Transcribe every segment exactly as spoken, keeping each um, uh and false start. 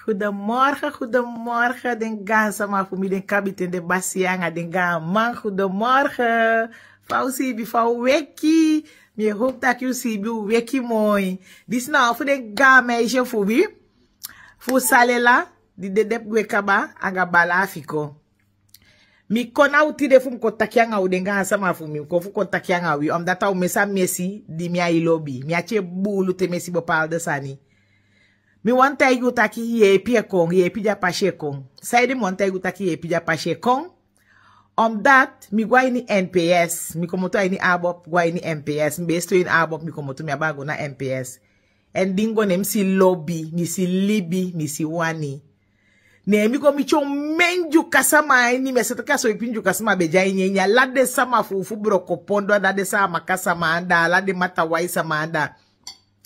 Goedemorgen, goedemorgen, den gaansama fu mi, den kabiten, den basiya anga den gaanman. Goedemorgen. Fa u siibi, fa u weki? Mi e howpu taki u siibi, u weki moi. Disi na wan fu den gaan meisje fu wi, fu Salela, di dede gwe kaba anga Bala Afiko. Mi kon na u tide fu mi kon taki anga u, den gaansama fu mi, mi kon fu kon taki anga wi, omdat a u mesi a mesi di mi á e lobi. Mi ati e buulu te mi e si bepaalde sani. Mi wani taigi u taki yeepi e kon, yeepi di a pasi e kon. Saide mi wani taigi u taki yeepi di a pasi e kon? Omdat mi go a ini N P S, mi komoto a ini ABOP go a ini N P S, mi be e sidon ini ABOP, mi komoto, mi abaa go na N P S. Èn di mi go, ne mi si lobi, mi si libi, mi si wani. Ne mi go miti omen Dyuka sama a ini, mi e si taki a so yeepi Dyuka sama be de a ini, a ini ala den sama fu, fu Brokopondo anda, den Saamaka sama anda, ala den Matawai sama anda.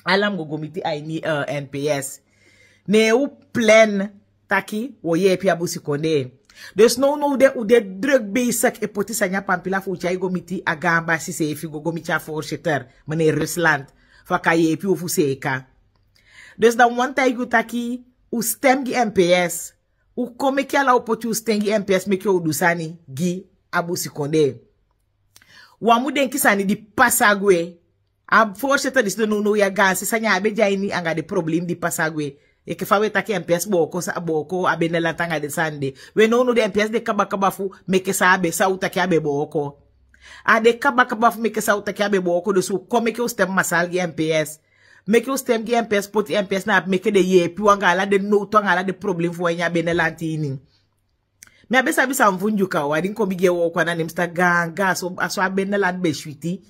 Ala mi go go miti a ini, eh, N P S. Ne u plan taki wi o yeepi a busikondee. Dus nownow de u de druk bezig e poti sani a pampila fu u tyai go miti a gaan basi seefi, go go miti a voorzitter, meneer Rusland, fu a kan yeepi u fu seeka. Dus dan mi wani taigi u taki u stem gi N P S. U kon meke ala u poti u stem gi N P S, meke u du sani gi a busikondee. Wi á mu denki sani di pasa gwe. A voorzitter disi de nownow ya, gaanse sani a be de a ini anga den problem di pasa gwe. Enke fa wi e taki N P S booko, sa booko a Benelanti anga den sani de. We nownow den N P S de kabakaba fu meke san a be, san u taki a be booko. A de kabakaba fu meke san u taki a be booko, dus u kon meke u stem masal gi N P S. Meke u stem gi N P S, poti N P S na ape, meke den yeepi u anga ala den nowtu anga ala den problem fu u a ini a Benelanti ini. Mi á be sabi san fu Ndyuka o, a di mi kon bigin e wooko anda, ne mi si taki gaan gaan, a so a Benelanti be switi.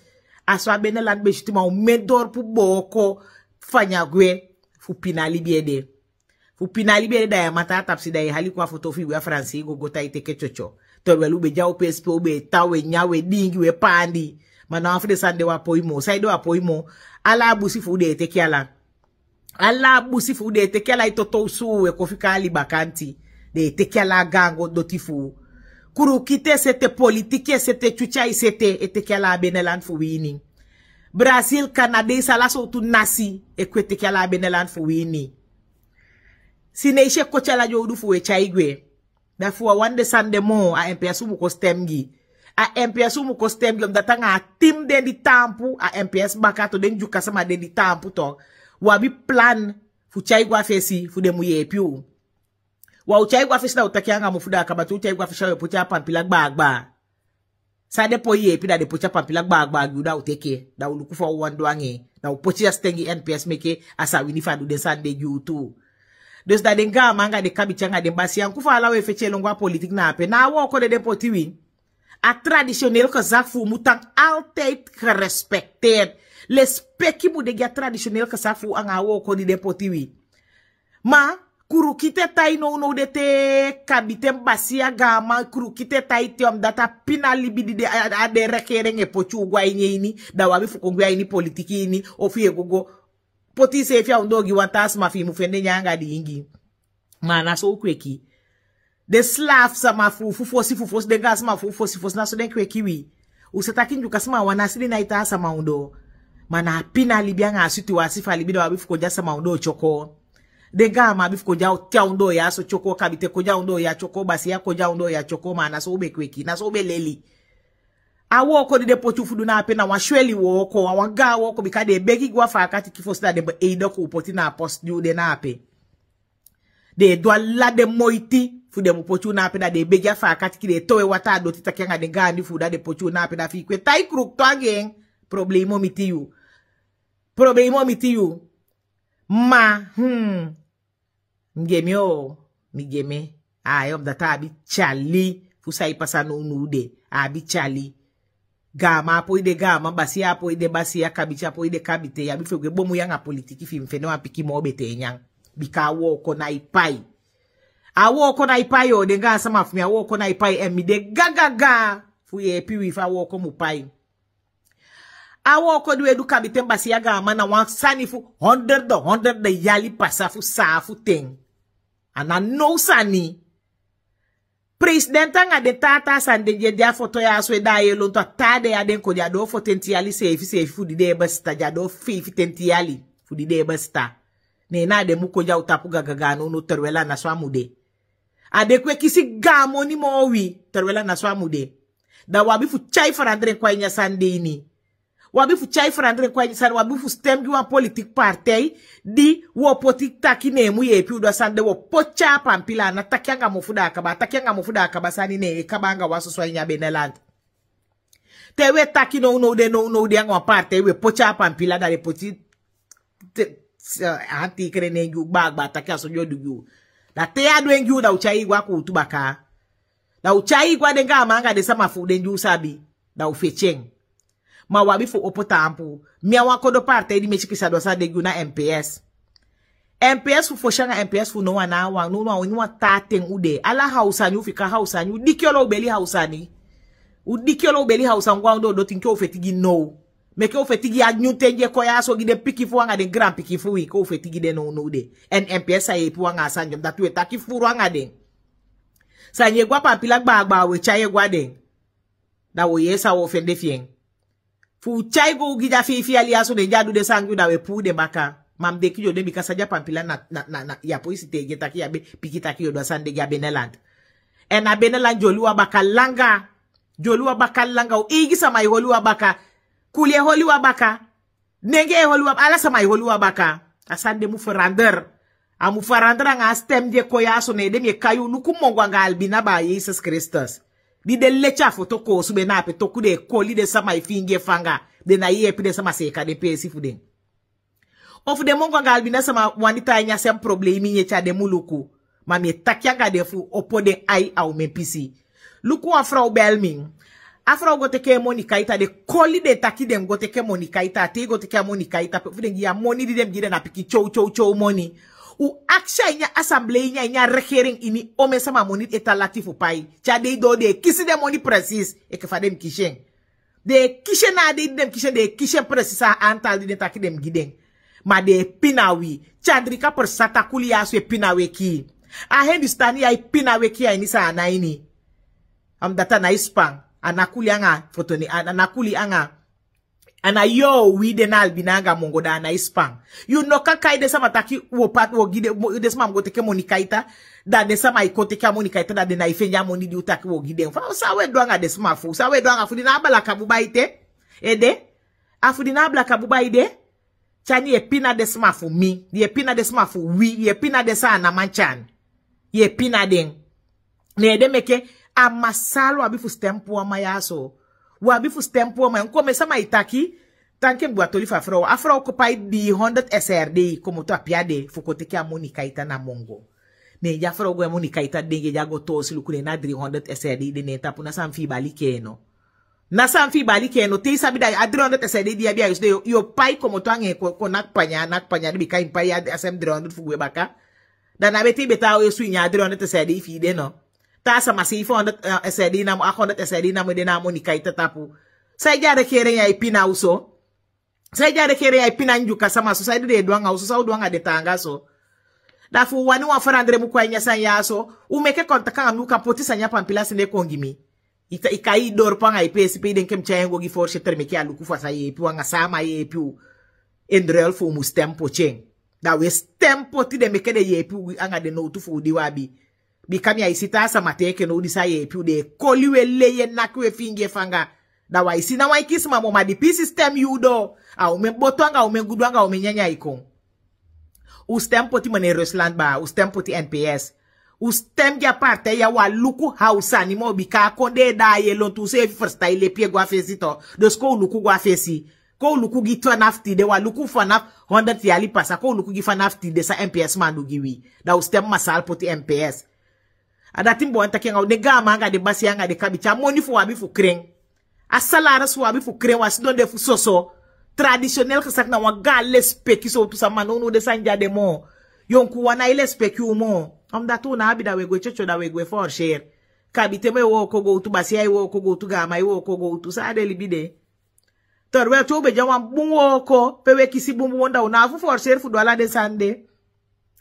A so a Benelanti be switi, ma omen dorpu booko fanya gwe fu pina libi ede. Fu pina libi ede, da yu á man tan a tapsi, da yu e hali kon a foto fu yu, gwe a Faransi, go go tan e teke tyotyo. Terwijl u be de a u pesi pe u be e tan, u e nyan, u e diingi, u e paandi. Ma na wan fu den sani de u á poi moo. Saide u á poi moo? Ala a busi fu u den e teke ala. Ala a busi fu u den e teke ala, e toto u suu, u e kon fika a liba kanti. Den e teke ala a gaan go doti fu u. Krukiti e sete, politiki e sete, tyutya e sete, e teke ala a Benelanti fu wi ini. Brazil, Kanada, ala sowtu nasi e kon e teke ala a Benelanti fu wi ini. Sineisi e koti ala dyowdu fu u e tyai gwe. Da fu u á wani den sani de moo, a N P S u mu kon stem gi. A N P S u mu kon stem gi, omdat anga a tim den di taampu a N P S baka, to den Ndyuka sama den di taampu, to. U abi plan fu tyai go a fesi fu den mu yeepi u. Wi á o tyai go a fesi da u taki anga mofu, da a kaba, te u tyai go a fesi a u e poti a pampila gbagba. San den poi yeepi, da den poti a pampila gbagba gi u, da u teke, da u luku fa u wani du anga en, da u poti a stem gi N P S meke a sa wini fu a du den sani de gi u tu. Dus da den gaanman anga den kabiten anga den basiya, luku fa ala u e feti e lon go a politiki na ape, na a wooko de den poti wi. A traditioneel gezag fu u mu tan altijd gerespecteerd. Lespeki mu de gi a traditioneel gezag fu u anga a wooko di den poti wi. Ma krukiti e tai nownow de te, kabiten, basiya, gaanman, krukiti e tai te, omdat a pina libi di de, a, a den regering e poti u go a ini en ini, da u abi fu kon gwe a ini politiki ini, ofu yu e go go poti yuseefi a ondoo gi wan taa sama fi yu mu fende nyan anga diingi. Ma a ná so u kweki. Den slaaf sama fu, fu fosi, fu fosi, den gaan sama fu, fu fosi, fosi, na so den kweki wi. U sa taki Ndyuka sama a wan nasi di nái tan a sama ondoo. Ma na a pina libi anga a situwasi fu a libi, da u abi fu kon de a sama ondoo tyoko. Den gaanman abi fu kon de a ondoo ya so tyoko, kabiten kon de a ondoo ya tyoko, basiya kon de a ondoo ya tyoko, ma a ná so u be kweki, na so u be leli. A wooko di den poti u fu du na ape na wan sweli wooko, a wan gaan wooko, bika den e begi gi u a faakatiki fosi, da den be e idoko u poti na a posti di u de na ape. Den e du ala den moiti fu den mu poti u na ape, da den e begi a faakatiki, den e towe wataa doti taki anga den gaandi fu u, da den poti u na ape, da fi i kon e tai kruktu anga en, problema o miti yu. Problema o miti yu. Ma, hmm, mi geme o, mi geme. Ai, omdat a abi tyali fu san e pasa nownow de. A abi tyali. Gaanman á poi de gaanman, basiya á poi de basiya, kabiten á poi de kabiten. Yu abi fu e gwe bomuyi anga politiki fi i mu fende wan pikin moo betee nyan. Bika a wooko nái pai. A wooko nái pai o, den gaansama fu mi, a wooko nái pai, èn mi de gagaga fu yeepi wi fu a wooko mu pai. A wooko di u e du, kabiten, basiya, gaanman, na wan sani fu honderde, honderde yali pasa fu saafu ten. A ná now sani. Presidenti anga den taa taa sani de di e de a foto ya so e daai e lontu, a taa dei ya den kon, den á doo fotenti yali seefi seefi fu di den e besita, den á doo feifitenti yali fu di den e besita. Ne na a den mu kon di a o tapu gagaga a nownow terwel a na so a mu de. A de kon e kisi gaan moni moo wi terwel a na so a mu de. Da u abi fu tyai feranderen kon a ini a sani de ini. U abi fu tyai feranderen kon a ini a sani u abi fu stem gi wan politik partei di u o poti taki ne en mu yeepi u du a sani de u o poti tyai a pampila a na taki anga mofu da a kaba a taki anga mofu da a kaba sani ne en e kaba anga wan soso a ini a beneland. Te u e taki nownow de nownow de anga wan partei u e poti a pampila da den poti a antikre nen gi u gbagba a taki a so di o du gi u. Da te yu a du en gi u da u tyai yu go a kuutu baka. Da u tyai yu go a den gaaman anga den sama fu u den di u sabi. Da u feti en. Ma u abi fu opo taampu. Mi a wan kodo partei di mi e tyekisi a du a sani de gi u na mps. Mps fu fosi anga mps fu now a na a wan nownow a ini wan taa ten u de ala hawsani u fika hawsani u diki olo u beli hawsani. U diki olo u beli hawsani go a ondoo doti enke u feti gi now. Meke u feti gi a nyun ten di e kon ya so gi den pikin fu u anga den granpikin fu wi kon u feti gi den nownow de. Èn mps sa yeepi u anga a sani di omi dati u e taki furu anga den. Sani e go a pampila gbagba u e tyai e go a den. Da u o yee san u o fende fi en. Fu u tyai go u gi den a feifi yali ya so den di a du den sani gi u da u e puu den baka. Ma mi denki yu o de bika san di a pampila na yu a poisi teigi en taki yu a be piki taki yu o du a sani de gi a beneland. Èn a beneland di oli u a baka langa. Di oli u a baka langa u eigi sama e holi u a baka. Kuli e holi u a baka. Nenge e holi u a baka ala sama e holi u a baka. A sani de mu ferander. A mu ferander anga a stem di e kon ya so ne ede mi e kai u luku mongo anga albina baa yesus kristus. Di den leti a foto koosu be na ape toku den e koli den sama e fiingi e fanga. Den na yeepi den sama seeka den peesi fu den. Ofu den mongo anga albina sama wani tan a ini a sen problem ini eti a den mu luku. Ma mi e taki anga den fu opo den ai a umen pisi. Luku wan frow bel mi. A frow go teke en moni kaita den koli den taki den mus go teke moni kaita a te i go teke a moni kaita pe fu den gi yu a moni di den mus gi den na pikin tyowtyowtyow moni. U aksi a ini a asamble ini a ini a regering ini omen sama moni e tan lati fu pai. Te a dei doo den e kisi den moni presis. Enke fa den mus kisi en. Den e kisi en na a dei di den mus kisi en den e kisi en presis a antal di den taki den mus gi den. Ma den e pina wi. Tyandrika persisa takuli ya so e pina wi e kii. A hendustani ya e pina wi e kii a ini san a na ini. A mus dati a na e span. A na kuli anga fotoni a na kuli anga. A na yoo wi de na albina anga mongo da a na e span. Yu no kan kai den sama taki u o pati u o gi den den sama mus go teke moni kaita. Da den sama e kon teke a moni kaita da den na e fende a moni di u taki u o gi den fa san u e du anga den sama fu u san u e du anga fu di na a balaka buba ete. Ede. A fu di na a balaka buba ede. Tyani yu e pina den sama fu mi yu e pina den sama fu wi yu e pina den san a na man tyani. Yu e pina den. Ne ede meke a masala u abi fu stem puu a man ya so. U abi fu stem puu a man ya un kon mi en sama e taki. Tanki en bun a toli fu a frow a frow kon pai dii hondert srd. Komoto a pe a de fu kon teke a moni kaita na mongo. Ne di a frow go a moni kaita denge di a go toosi luku ne na dri hondert srd de ne en tapu na san mi fi i bali kee no. Na san mi fi i bali kee no te i sabi da a dri hondert srd di i abi a yu sidon yu o pai komoto anga en kon naki panya naki panya di bika i mus pai a sem dri hondert fu gwe baka. Da na bete i bete a o e swingi a dri hondert srd fi i de no. Te a sama sei fu hondert srd namo a hondert srd namo e de na a moni kaita tapu. Saide a rekeren ya e pina u so? Saide a rekeren ya e pina ndyuka sama so saide den e du anga u so san u du anga den taanga so? Da fu u wani wan ferandere mu kon a ini a sani ya so. U meke kontaka anga mi u kan poti sani a pampila sende kon gi mi. I kai i dorpu anga i peesi pe i denki mi tyai en go gi forseter meke a luku fu a sa yeepi u anga san a man yeepi u. Endrel fu u mu stem poti en. Da u e stem poti den meke den yeepi u anga den nowtu fu u di u abi. Bika mi ai si taa sama te enke now disi a yeepi u den e koli u e lei e naki u e fiingi e fanga. Da u ai si na wan iki sma moo ma di pii sistem yu u doo. A umen boto anga umen gudu anga umen nyanyan e kon. U stem poti mene rusland baa u stem poti nps. U stem gi a partei ya u a luku ha u sani moo bika a kondee daai e lontu u seefi ferstan e lepi e go a fesi to. Dus kon u luku go a fesi. Kon u luku gi fanafu tide u a luku fanafu hondert yali pasa kon u luku gi fanafu tide san mps man du gi wi. Da u stem masal poti mps. A dati mi bo wani taki anga u den gaaman anga den basi anga den kabiti a moni fu u abi fu kren. A salaris fu u abi fu kren u a sidon de fu soso. Tradisionel gesaki na wan gaan lespeki sowtu sama nownow den sani di a de moo. Yonku u a nai lespeki u moo. Omdati u na abi da u e gwe tyotyo da u e gwe forser. Kabiten mu e wooko gowtu basi ya e wooko gowtu gaaman e wooko gowtu san a de libi de. Torwel te u be de a wan bun wooko pe u e kisi bunbun won da u na abi fu forseri fu du ala den sani de.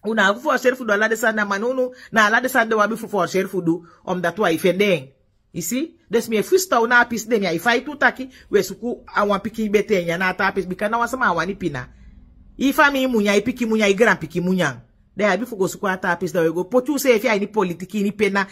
U na abi fu forseri fu du ala den sani de a ma nownow na ala den sani de u abi fu forseri fu du. Omdati u ai fende en. I si? Dus mi e fusutan u na a pisi de mi ai faiti u taki u e suku a wan pikin bete en nyan na a taa pisi bika na wan sama a wani pina. I famii munyan, i pikin munyan, i granpikin munyan. Da yu abi fu go suku a taa pisi, da wi e go poti useefi a ini politiki ini pe na,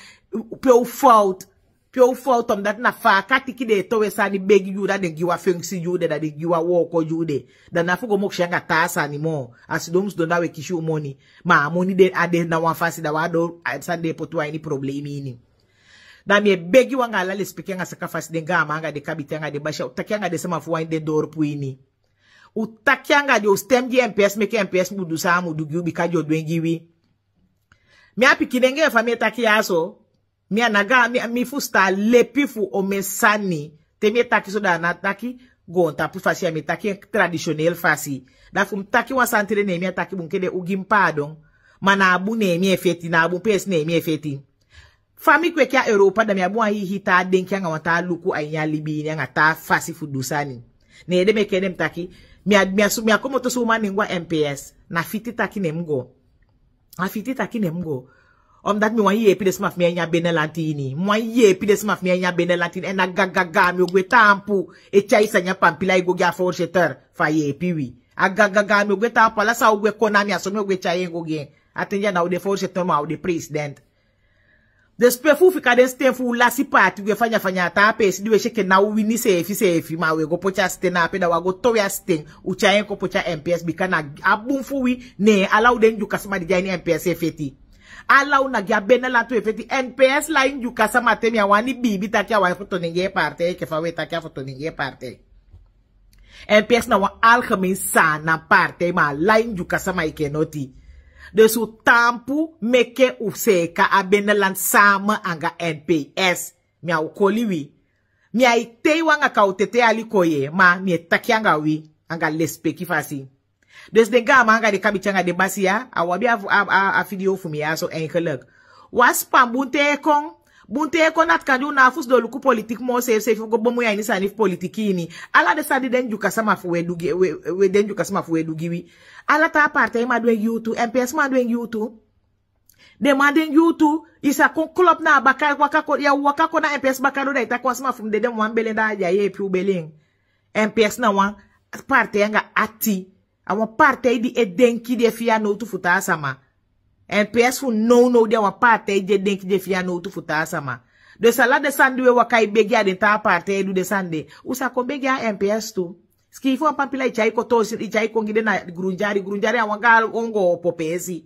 pe u fowtu. Pe u fowtu, omdat na fa a katiki den e towe sani begi gi u, da den gi wan fenksi gi u de, da den gi wan wooko gi u de. Da na fu go mokisi anga taa sani moo. A sidon mu sidon, da wi e kisi u moni. Ma a moni de, a de na wan fasi, da wan a doo, a sani de e poti u a ini problemi ini. Da mi e begi u anga ala lesipeki anga saka fasi, den gaaman anga den kabiten anga den basiya, u taki anga den sama fu u a ini den dorpu ini. U taki anga den, u stem gi M P S, meke M P S mu du san a mu du gi u, bika den o du en gi wi. Mi a pikinengee fa mi e taki ya so, mi a naga, mi, mi fusutan a lepi fu omen sani. Te mi e taki so, da a ná taki goontapu fasi ya, mi e taki en tradisionel fasi. Da fu mi taki wan sani te den, ne mi a taki bun, kede u gi mi paadon. Ma na a bun ne mi e feti, na a bun peesi ne mi e feti. Fa mi kweki a Europa, da mi abi wan hii taa denki anga wan taa luku a ini a libi ini anga taa fasi fu du sani. Ne ede meke ede mi taki, mi a, mi a su, mi a komoto suma ne mi go a M P S. Na fiti taki ne mi go. Na fiti taki ne mi go. Omdat mi wani yeepi den sama fu mi a ini a benelanti ini. Mi wani yeepi den sama fu mi a ini a benelanti ini. En na gagaga mi o gwe taampu e tyai sani a pampila e go gi a voorzitter fu a yeepi wi. A gagaga mi o gwe taampu, ala san o gwe kon na mi, a so mi o gwe tyai en go gi en. A ten di a ná o de voorzitter, ma a o de president. Den spe fu u fika den sten fu u lasi paati gwe fanya fanya a taa peesi di u e si enke ná u wini seefi seefi, ma u e go poti a sten na ape, da u á go towe a sten, u tyai en kon poti a M P S, bika na a bun fu wi, ne ala u den Ndyuka sama di de a ini M P S e feti. Ala u na gi a benelanti u e feti. M P S lai Ndyuka sama te, mi á wani biibi taki a wan fotonengee partij, enke fa u e taki a fotonengee partij. M P S na wan algemeen Saanan partij, ma a lai Ndyuka sama enke noti. Dus u taampu meke u seeka a benelanti sama anga M P S. Mi á o koli wi. Mi á e tei u anga kaw tete ali kon ye, ma mi e taki anga wi anga lesipeki fasi. Dus den gaaman anga den kabiten anga den basiya, a u abi a, a, a, a video fu mi ya so eigenlijk. Wan span bun te e kon, bun te e kon, dati kande u ná abi fu sidon luku politiki moo seefi seefi fu go bemui a ini sani fu politiki ini. Ala den sani di den Ndyuka sama fu u e du gi, we, we den Ndyuka sama fu u e du gi wi. Ala taa partij man du en gi u tu, M P S man du en gi u tu. Den man du en gi u tu, i sa kon klop na a baka, waka kon, ya waka kon na M P S baka doo, da i taki wan sama fu mi dede, mi wani beli en, da a á e yeepi u beli en. M P S na wan partij anga ati. A wan partij di e denki den fii a nowtu fu taa sama. M P S fu nownow de a wan partij di e denki den fii a nowtu fu taa sama. Dus ala den sani di u e waka e begi a den taa partij e du den sani de, u sa kon begi a M P S tu. Sikiifi wan pampila, i tyai kon toosi, i tyai kon gi den na Grundyari. Grundyari a wan gaan ongo opo peesi.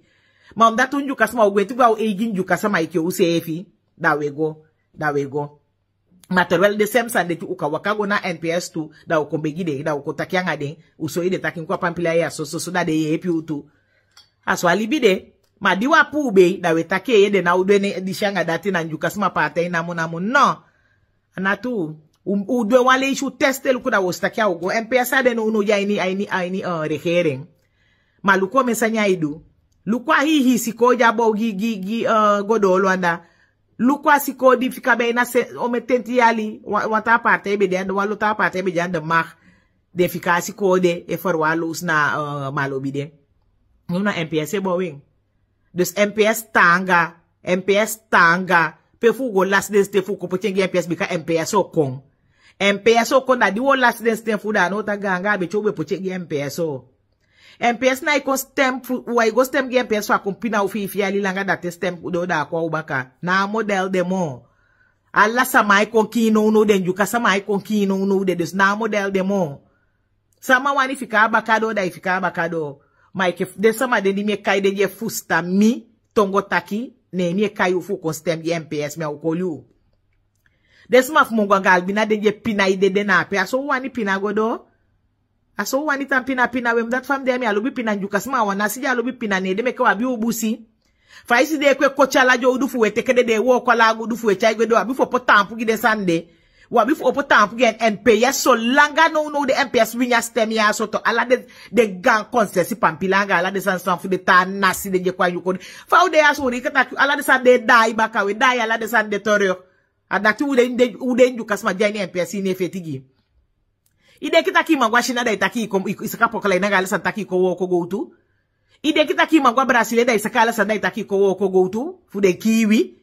Ma omdat u Ndyuka sama, u gwenti gwe a u eigi Ndyuka sama enke useefi, da u e go, da u e go. Ma terwijl den sem sani de tu, u kan waka go na N P S tu, da u kon begi den, da u kon taki anga den, u soi den taki mi kon a pampila ya so, so, so, da den yeepi u tu. A so a libi de. Ma di u a puu bei, da u e taki eeye, den ná o du en disi anga dati, na Ndyuka sama partij namo namo. No. A ná tuu. U, u du en wan leisi, u teste luku, da u o si taki a o go. N P S á de nownow ya a ini, a ini, a ini, eh, regering. Ma luku omen sani ai du. Luku a hiihii sikoo di a bow gi, gi, gi, eh, Godoolu anda. Luku a sikoo di fika bijna se, omen tenti yali, wan, wan taa partij be de anda, wan lo taa partij be de anda, ma den fika a sikoo de e verwaarloos na, eh, Malobi de. No, na N P S e bow en. Dus N P S taanga, N P S taanga. Pe fu u go lasi den siten fu u kon poti en gi N P S, bika N P S o kon. N P S o kon, da di u o lasi den siten fu u, da a no o taki gaanga a be te u be poti en gi N P S o. N P S nái kon stem fu, u ai go stem gi N P S fu a kon pina u feifi yali langa, da te stem de o, da a kon a u baka. Na a model de moo. Ala sama ai kon kiin nownow de, Ndyuka sama ai kon kiin nownow de, dus na a model de moo. Sama wani fika a baka doo, da i fika a baka doo. Ma enke den sama den di mi e kai, den di e fusutan mi tongo taki, ne mi e kai u fu u kon stem gi N P S, mi á o koli u. Den sama fu Mongo anga Albina, den di e pina i dede na ape, a so u wani pina go doo? A so u wani tan pina pina? We, mi dati fa mi de ya, mi á lobi pina. Ndyuka sama a wan nasi di á lobi pina, ne ede meke u abi u busi. Fa i si den e kon e koti ala den udu fu u e teke, den e wooko ala a udu fu u e tyai gwe, den u abi fu opo taampu gi den sani de. U abi fu opo taampu gi en. N P S, solanga nownow den N P S wini a stem ya so, to ala den, den gaan konsesi pampila anga ala den sani san fu den taa nasi den di e kon a Ndyuka. Fa u de ya so, u denki taki ala den sani de e daai baka, u e daai ala den sani de terug. A dati u den, den, u den Ndyuka sama di a ini N P S ini e feti gi. I denki taki i man go a Sina, da i taki i kon, i, i saka pokala ini anga ala sani, taki i kon wooko gowtu? I denki taki i man go a Brasilia, da i saka ala sani, da i taki i kon wooko gowtu fu den kii wi?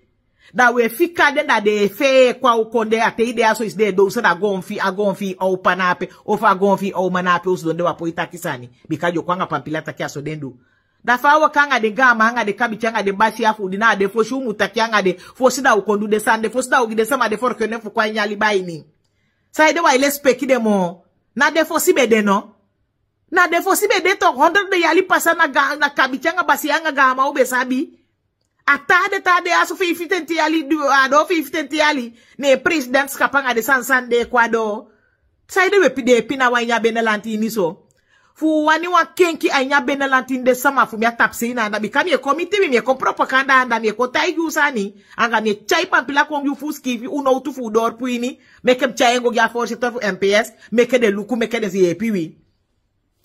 Da wi e fika den, da den e fee kon a u kondee. A te i de ya so, i si den e dowsu, da a goonfi, a goonfi opa na ape, ofu a goonfi oma na ape, u sidon de, wi á poi taki sani. Bika den o kon anga pampila taki a so den du. Da fa a waka anga den gaaman, anga den kabiten, anga den basiya fu u, di na a den fosi u mu taki anga den, fosi da u kon du den sani de, fosi da u gi den sama de voorkeuring fu kon a ini a liba ini. Saide wi á e lesipeki den moo? Na den fosi be de no? Na den fosi be de toch, honderde yali pasa na ga-, na kabiten anga basiya anga gaaman u be sabi. A taa den taa den ya so, feifitenti yali, du-, a doo feifitenti yali. Ne presidentschap anga den sani sani de e kon a doo. Saide wi e pi-, den e pina wi a ini a binnenland ini so? Fu u wani wan kenki a ini a binnenland ini, den sama fu mi a tapusei na anda, bika mi e kon miti wi, mi e kon propaganda anda, mi e kon taigi u sani. Anga mi e tyai pampila kon gi u fu u sikiifi u nowtu fu u dorpu ini. Meke mi tyai en go gi a voorzitter fu M P S, meke den luku, meke den yeepi wi.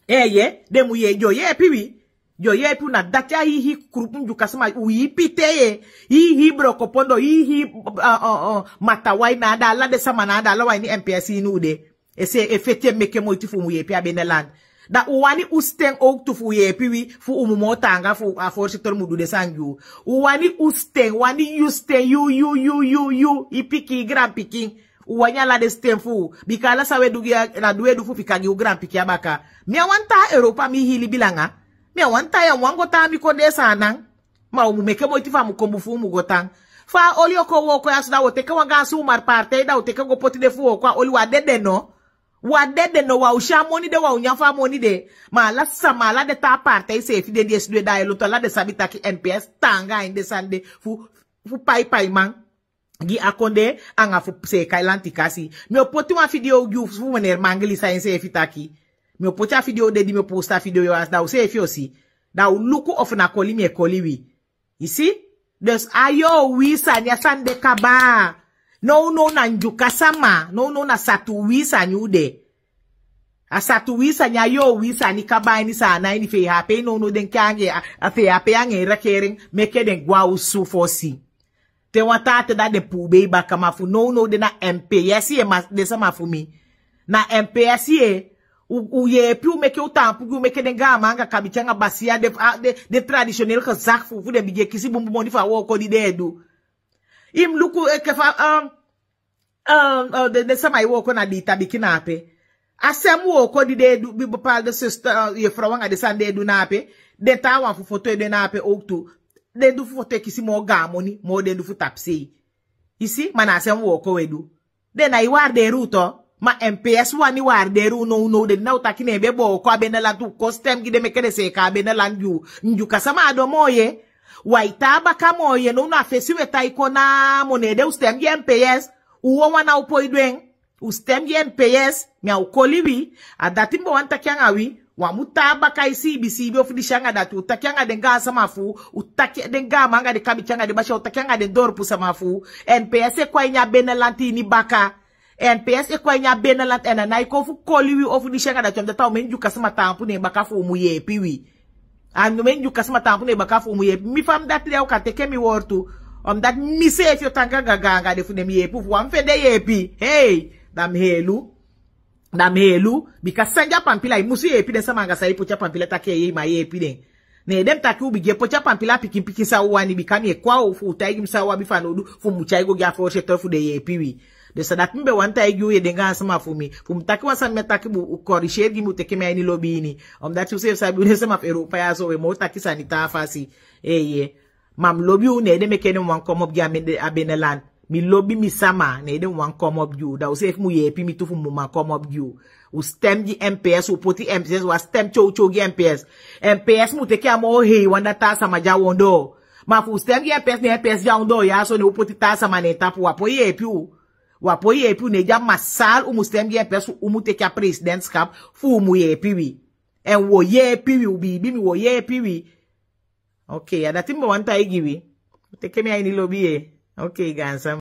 Eeye, den mu yee-, den o yeepi wi. Den o yeepi u. Na dati a hiihii krupu Ndyuka sama, u hiihii piteye, hiihii brokopondo, hiihii, uh, uh, uh, matawai na anda, ala den sama na anda, ala wan ini M P S ini u de. E se, e feti e meke moiti fu u mu yeepi a binnenland. Da u wani u sten owktu fu u yeepi wi, fu u mu moo taanga, fu a voorzitter mu du den sani gi u. U wani u sten, wani yu sten, yu, yu, yu, yu, yu, i pikin, i granpikin. U wani ala den sten fu u. Bika ala san u e du gi a, na du u e du fu fika gi u granpikin a baka. Mi á wani tan a Europa, mi hii libi langa. Mi á wani tan ya, mi wani go tan a mi kondee Saanan. Ma u mu meke moiti fu a mu kon bun fu u mu go tan. Fa a oli o kon wooko ya so, da u o teke wan gaan sumar partij, da u o teke go poti de fu wooko a oli. U á dede no? U á dede no? U á o si a moni de, u á o nyan fu a moni de. Ma ala sama, ala den taa partij seefi, den di e sidon e daai lontu, ala den sabi taki M P S taanga a ini den sani de fu, fu paipaiman gi a kondee anga fu seeka lanti kasi. Mi o poti wan video gi u fu meneer Mangili san enseefi taki. Mi o poti a video de, di mi o posti a video ya so, da u seefi o si. Da u luku ofu na koli mi e koli wi. I si? Dus a yowi sani, a sani de kaba. Nownow na Ndyuka sama, nownow na satuwi sani u de. A satuwi sani, a yowi sani kaba a ini Saanan ini. Fei ape nownow den e kon anga en, a, a fei ape anga en regering, meke den gwe a osu fosi. Te wan taa ten da den puu bei baka. Ma fu nownow den na M P S ye, ma den sama fu mi. Na M P S ye. U, u yeepi u, meke u taampu gi u, meke den gaaman anga kabiten anga basiya, den, a, den, den traditioneel gezag fu, fu den bigin e kisi bunbun moni fu a wooko di den e du. I mu luku enke fa, um, um, uh, den, den sama e wooko na Dita Biki na ape. A sem wooko di den e du, bi bepaalde zuster, uh, yefrow anga den sani den e du na ape. Den taawan fu foto e du en na ape owktu. Den du fu foto e kisi moo gaan moni moo den du fu tapusei. I si, ma na a sem wooko u e du. Den nái waardeer u tu. Ma M P S wani waardeer u nownow. Den di na u taki ne en be booko a binnenland, u kon stem gi den meke den seeka a binnenland gi u. Ndyuka sama, a don moo ye. U á e tan baka moo ye. Nownow a fesi u e tan e kon namo, ne den u stem gi M P S. U wawan ná o poi du en. U stem gi M P S, mi á o koli wi. A dati mi be wani taki anga wi. U á mu tan baka e siibi siibi ofu disi anga dati. U taki anga den gaansama fu u, u taki den gaanman anga den kabiten anga den basiya, u taki anga den dorpu sama fu u. M P S e kon a ini a binnenland ini baka. M P S e kon a ini a binnenland, èn a nái kon fu koli wi ofu disi anga dati. Omdat a omen Ndyuka sama taampu na en baka fu u mu yeepi wi. A omen Ndyuka sama taampu na en baka fu u mu yeepi. Mi fa mi dati de, a o kan teke mi wortu. Omdat miseefi o tan gaga anga den fu den mi yeepi. Fu wan mi fende yeepi, hei, da mi helu. Da mi helu, bika san de a pampila, i musu yeepi den sama anga san i poti a pampila taki i man yeepi den. Ne den mi taki u bigin e poti a pampila pikin pikin san u wani, bika mi e kon a u fu u taigi mi san u abi fanowdu fu mi mu tyai go gi a voorzitter fu den yeepi wi. Dus a dati mi be wani taigi u, ye, den gaansama fu mi. Fu mi taki wan sani mi á taki bun, u corrigeer gi mi, u teke mi a ini lobi ini. Omdat u seefi sabi u den sama fu Europa ya so, u e moo taki sani taa fasi. Eeye. Ma mi lobi u, ne den meke den mu wani komopu gi a binnenland. Mi lobi mi sama, ne den mu wani komopu gi u. Da u seefi mu yeepi mi tu fu mi mu man komopu gi u. U stem gi M P S, u poti M P S, u á stem tyowtyow gi M P S. M P S mu teke a moo hei wan, da taa sama de a ondoo. Ma fu u stem gi M P S, ne M P S de a ondoo ya so, ne u poti taa sama na en tapu, u á poi yeepi u. U á poi yeepi u, ne di a masal u mu stem gi M P S, u mu teke a presidentschap fu u mu yeepi wi. Èn u o yeepi wi, u biibi mi, u o yeepi wi. Oké, a dati mi be wani taigi wi. Teke mi a ini lobi, ye. Oké, gaansama.